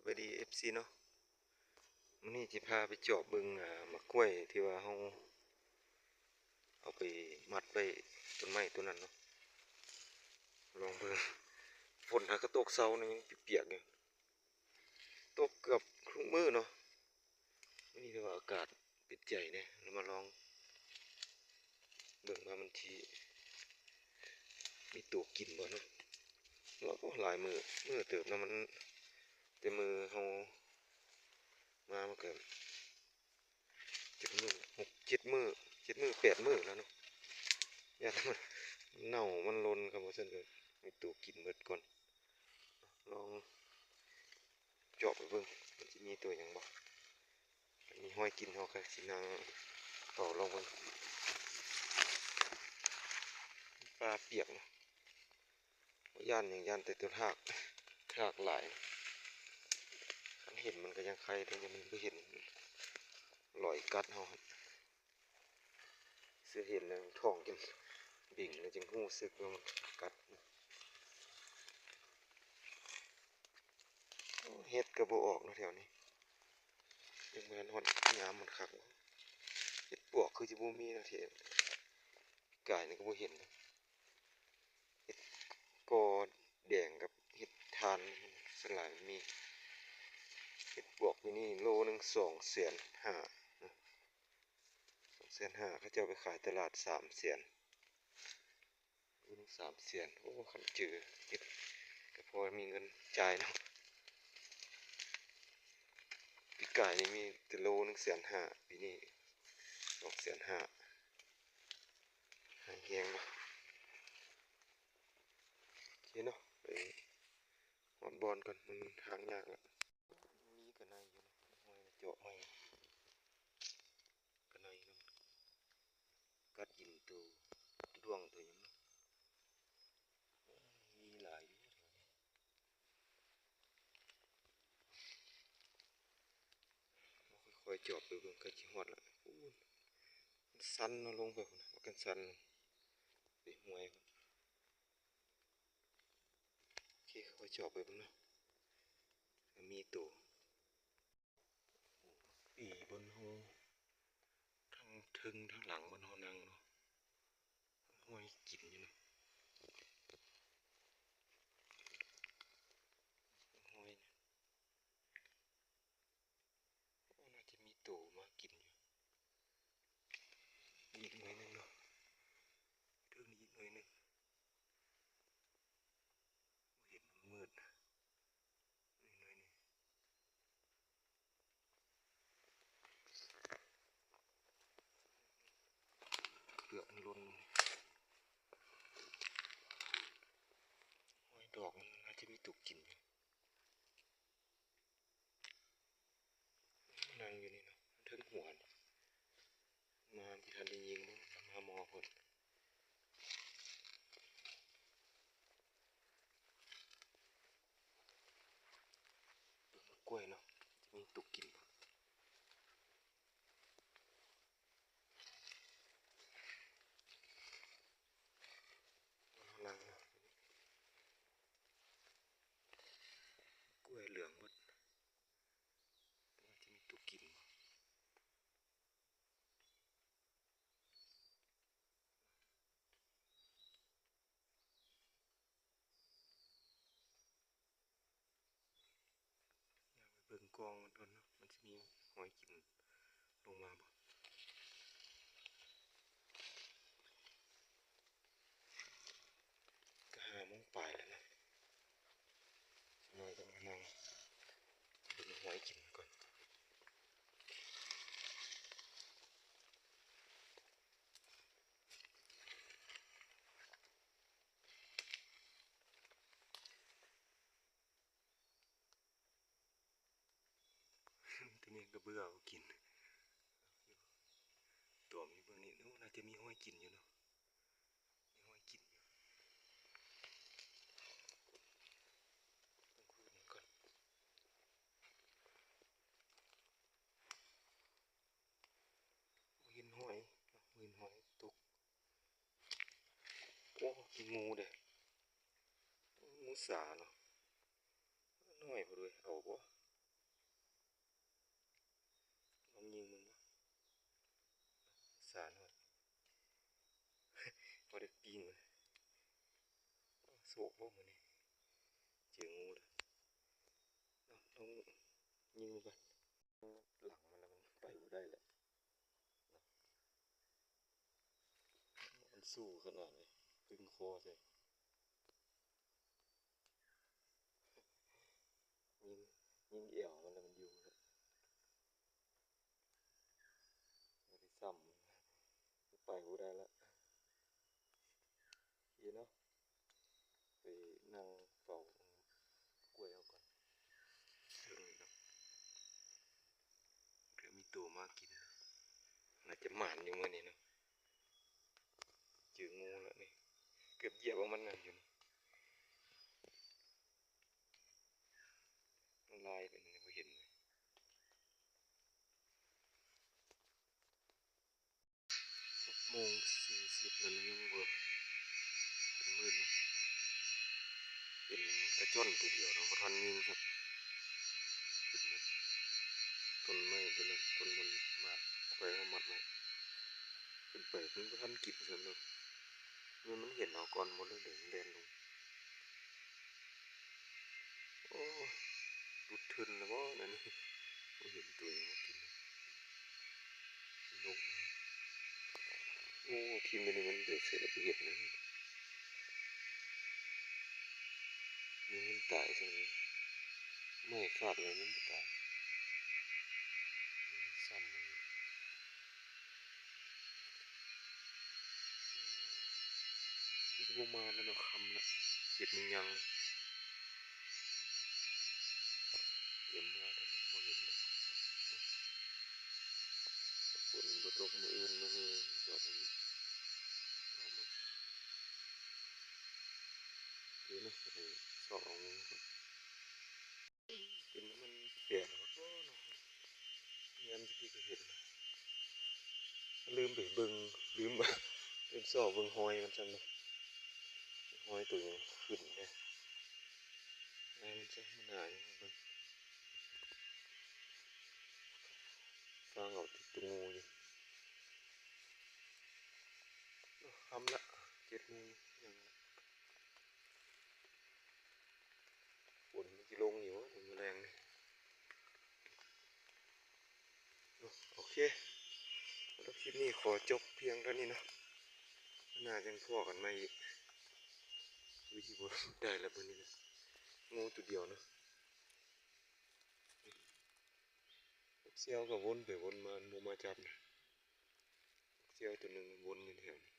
ບາຍດີ ເອັຟຊີ ເນາະ, ມື້ນີ້ຊິພາໄປຈອບເບິ່ງ ອ່າ ໝາກກ້ວຍທີ່ວ່າເຮົາເອົາໄປມັດໄວ້ຕົ້ນໄມ້ຕົ້ນນັ້ນເນາະ. ລອງເບິ່ງ, ຝົນຫາກະຕົກເຊົານີ້ຍັງປຽກໆຢູ່, ຕົກເກືອບທຸກມື້ເນາະ. ມື້ນີ້ຖືວ່າອາກາດເປັນໃຈແດ່, ລະມາລອງເບິ່ງວ່າມັນຊິມີໂຕກິນບໍ່ເນາະ. ລະ ໂອ້ ຫຼາຍມື້ ມື້ເຕີບເນາະ, ມັນ ແຕ່ມື້ເຮົາມາມັນກະຈັກມື້ ຫົກເຈັດມື້ ເຈັດມື້ແປດມື້ແລ້ວເນາະ. ຢ້ານມັນເນົ່າມັນຫຼົ່ນ ຄັນບໍ່ຊັ້ນກະມີໂຕກິນເບິດກ່ອນ. ລອງ ຈອບໄປເບິ່ງ ມັນຊິມີໂຕຫຍັງບໍ່. ມີຮອຍກິນ ເຮົາກະຊິນັ່ງເຝົ້າລອງເບິ່ງ. ປ່າປຽກເນາະ, ບໍ່ຢ້ານຫຍັງ, ຢ້ານແຕ່ໂຕທາກ, ທາກຫຼາຍ. ຄັນເຫັນມັນກະຍັງໄຄແດ່, ມັນບໍ່ເຫັນ ລອຍກັດເຮົາ. ເສືອເຫັນແລ້ວທ້ອງຈຶ່ງເບັ່ງ ແລ້ວຈຶ່ງຮູ້ສຶກວ່າມັນກັດ. ໂອ້ ເຫັດກະບໍ່ອອກເນາະແຖວນີ້, ຍັງບໍ່ທັນຮອດຍາມມັນຄັກ. ເຫັດປວກຄືຊິບໍ່ມີເນາະ ທີ່ປີກາຍນີ້ກະບໍ່ເຫັນ. ເຫັດກໍແດງກັບເຫັດຖ່ານສ່ວນຫຼາຍມັນມີ. ເຫັດປວກປີນີ້ໂລໜຶ່ງສອງແສນຫ້າ ສອງແສນຫ້າ ເຂົາເຈົ້າໄປຂາຍຕະຫຼາດສາມແສນ ໂລໜຶ່ງສາມແສນ. ໂອ້ ຄັນຈື່ເຮັດກະພໍມີເງິນຈ່າຍເນາະ. ປີກາຍນີ້ມີແຕ່ໂລໜຶ່ງແສນຫ້າ ປີນີ້ສອງແສນຫ້າ. ຫາແຮງເນາະ. ໂອເຄເນາະ, ໄປຮອດບ່ອນກ່ອນ, ມັນທາງຍາກລະ. ມີກະໄນຢູ່ເນາະ, ຫ້ອຍເຈາະໃໝ່. ກະໄນມັນກັດກິນໂຕດ້ວງໂຕຫຍັງເນາະ. ມີຫຼາຍຢູ່ແຖວນີ້. ເຮົາຄ່ອຍໆຈອບໄປເບິ່ງ ໃກ້ຊິຮອດລະ. ໂອ້ ມັນຊັນເນາະ, ລົງໄປພຸ້ນນະ, ມັນກັນຊັນ ໄປຫ້ວຍພຸ້ນ. ໂອເຄ ຄ່ອຍຈອບໄປເບິ່ງເນາະ ວ່າມີໂຕ. ປີບ່ອນເຮົາ ທັງເທິງທັງຫຼັງບ່ອນເຮົານັ່ງເນາະ, ຫ້ອຍກິນຢູ່ເນາະ. ຫ້ອຍ ໂອ້ ໜ້າຈະມີໂຕມາກິນຢູ່. ອີກໜ່ວຍໜຶ່ງເນາະ, ເທິງນີ້ອີກໜ່ວຍໜຶ່ງ. ບໍ່ເຫັນ, ມັນມືດ. ໜ່ວຍໜຶ່ງ ເປືອກມັນຫຼົ່ນ. ໂອ້ຍ ດອກມັນໜ້າຈະມີໂຕກິນຢູ່. ນັ່ງຢູ່ນີ້ເນາະ, ເທິງຫົວນີ້ ມາທີ່ທັນໄດ້ຍິງ ມາມໍ່ເພິ່ນ. ເບິ່ງໝາກກ້ວຍເນາະ, ຈະມີໂຕກິນບໍ່. ນັ່ງເນາະ, ກ້ວຍເຫຼືອງໝົດ, ຈະມີໂຕກິນບໍ່. เบิ่งกองมันก่อนเนาะ มันสิมีหอยกินลงมาบ่ ก็ห้าโมงปลายแล้วนะ น้อยต้องมานั่งเบิ่งหอยกินก่อน แต่แม่งก็เบื่อเอากิน ตวมอยู่เบิ่งนี่ โอ้ น่าจะมีหอยกินอยู่เนาะ มีหอยกินอยู่ ต้องคุยกันก่อน บ่เห็นหอย บ่เห็นหอยตก โอ้ มีงูเด้ งูสาเนาะ น้อยพุ้นเด้ เอาบ่ ຕານ້ອຍ ພໍໄດ້ປີ້ງ. ໂຊກບໍ່ມື້ນີ້ ເຈີງູແລ້ວເນາະ. ລອງຍິງເບິ່ງກ່ອນ. ຫຼັງມັນແລ້ວ ມັນໄປບໍ່ໄດ້ແລ້ວເນາະ. ມັນສູ້ຂະໜາດນີ້ ດຶງຄໍໃສ່. ຍິງ ຍິງແອວມັນແລ້ວ ມັນຢູ່ແລ້ວ. ບໍ່ໄດ້ຊ້ຳ ໄປບໍ່ໄດ້ລະ. ໂອເຄເນາະ ໄປນັ່ງເຝົ້າກ້ວຍເຮົາກ່ອນ. ເບິ່ງເນາະ ເພື່ອມີໂຕມາກິນ ໜ້າຈະໝານຢູ່ມື້ນີ້ເນາະ. ເຈີງູແລ້ວນີ້ ເກືອບຢຽບເອົາມັນນະຢູ່ນີ້. ມັນລາຍໄປນີ້ ບໍ່ເຫັນເລີຍ. ຫົກໂມງສີ່ສິບແລ້ວ ຍັງບໍ່ທັນມືດເນາະ. ເຫັນກະຈ້ອນໂຕດຽວເນາະ ບໍ່ທັນຍິງຊ້ຳ. ຂຶ້ນມາ ຕົ້ນໄມ້ຕົ້ນນັ້ນ ຕົ້ນມັນໝາກ ຂ້ອຍເອົາມັດໄວ້ ຂຶ້ນໄປ ມັນບໍ່ທັນກິນຊ້ຳເນາະ. ແມ່ນມັນເຫັນເຮົາກ່ອນໝົດແລ້ວເດ ມັນແລ່ນລົງ. ໂອ້ ຫຼຸດທຶ່ນແລ້ວບໍ່ນັ້ນ ບໍ່ເຫັນໂຕຫຍັງມາກິນ. ນົກ ໂອ້ ຖິ້ມໄປນີ້ມັນໄປໃສລະ ບໍ່ເຫັນນະ. ມັນຕາຍຊັ້ນ ໄມ້ຟາດໄວ້ມັນບໍ່ຕາຍ ຊ້ຳ. ຄືຊິບໍ່ມາແລ້ວເນາະ ຄ່ຳລະ ເຈັດໂມງຍ່າງລະ. ຕຽມເມືອແລ້ວ ບໍ່ເຫັນເລີຍ. ຝົນບໍ່ຕົກ ມື້ອື່ນ ມື້ຮື ຈອດອີກ. ລອງເບິ່ງ ໂອເຄເນາະ ໄປຊອກເອົາງູກ່ອນ. ເປັນມັນແປກບໍ່ເນາະ ແນມຢູ່ພີ້ກໍເຫັນ. ລືມໄປເບິ່ງ ລືມ ລືມຊອກເບິ່ງຮອຍມັນຊ້ຳເນາະ. ຮອຍໂຕຫຍັງຂຶ້ນແດ່ ແນມມັນຊະ ມັນຫາຫຍັງເບິ່ງ. ຟັງເອົາແຕ່ໂຕງູຢູ່. ໂອ້ ຄ່ຳລະ ເຈັດໂມງຫຍັງລະ. ຝົນມັນຊິລົງຢູ່ບໍ່ມື້ແລງນີ້. ໂອເຄ ສຳລັບຄລິບນີ້ຂໍຈົບພຽງເທົ່ານີ້ເນາະ. ໜ້າຈັ່ງພໍ້ກັນໃໝ່ອີກ. ຄືຊິບໍ່ໄດ້ລະມື້ນີ້ນະ ງູໂຕດຽວເນາະ. ບັກແຊວກໍວົນໄປວົນມາ ມັນບໍ່ມາຈັບນະ. ບັກແຊວໂຕໜຶ່ງວົນຢູ່ແຖວນີ້.